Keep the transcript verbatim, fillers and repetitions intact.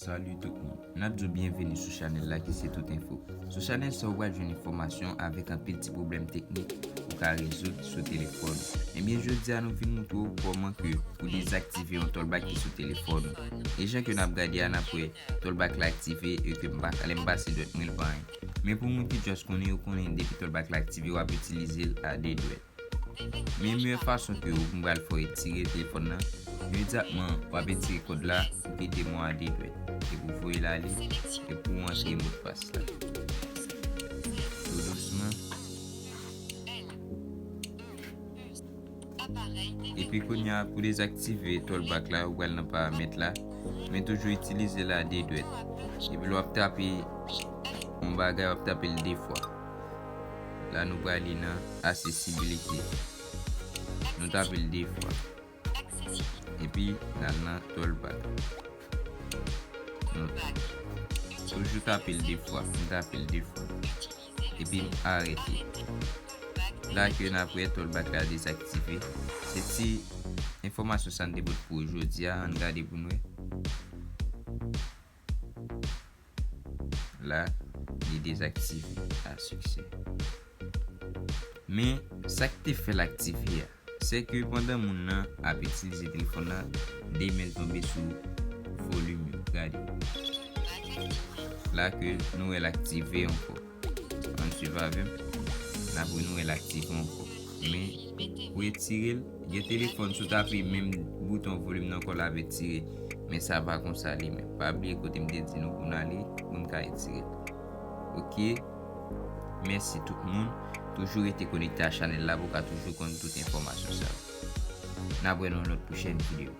Salut tout moun. N ap di w byenveni sou chanèl la ki se Tout Enfo. Sou chanèl sa, ou pral jwenn enfòmasyon avèk anpil ti pwoblèm teknik ou ka rezoud sou telefòn ou. Ebyen, jodi a, nou vin montre w kòman ke pou dezaktive yon Tollback ki sou telefòn ou. E jan ke n ap gade a, n ap wè Tollback la aktive e ke m pa, lè m pase dwèt mwen, l pa anyen. Men pou moun ki just konnen, yo konnen depi Tollback la aktive, w ap itilize l a de dwèt. Men meyè fason ke ou pral fè w etire telefòn nan, imedyatman w ap etire kòd la, ou kite men w a de dwèt. Epi w voye l ale, epi w antre modpas la. Tou dousman. Epi kounye a, pou dezaktive Tollback la, ou pral nan paramèt la, men toujou itilize l a de dwèt. Epi lè w ap tape yon bagay, w ap tape l de fwa. La, nou prale nan aksesibilite. Nou tape l de fwa. Epi n al nan Tollback. Nou toujou tape l de fwa. M tape l de fwa. Epi m arete. La ke n ap wè Tollback la dezaktive. Se ti enfòmasyon sa n te pote pou ou jodi a. Ann gade pou n wè. La, li dezaktive a siksè. Men, sa k te fè l aktive a, se ke pandan moun nan ap itilize telefòn nan, de men l tonbe sou volim yo. Gade. La ke nou wè l aktive ankò. Ann swiv avè m. N ap wè nou wè l aktive ankò. Men, pou etire l, gen telefòn, si w tape menm bouton volim nan ankò, l ap etire. Men sa pa konsa li menm. Pa bliye kote m te di nou pou n ale, pou n ka etire l. Ok? Mèsi tout moun. Toujou rete konekte a chanèl la pou w ka toujou konn tout enfòmasyon sa yo. N ap wè nan yon lòt pwochèn videyo.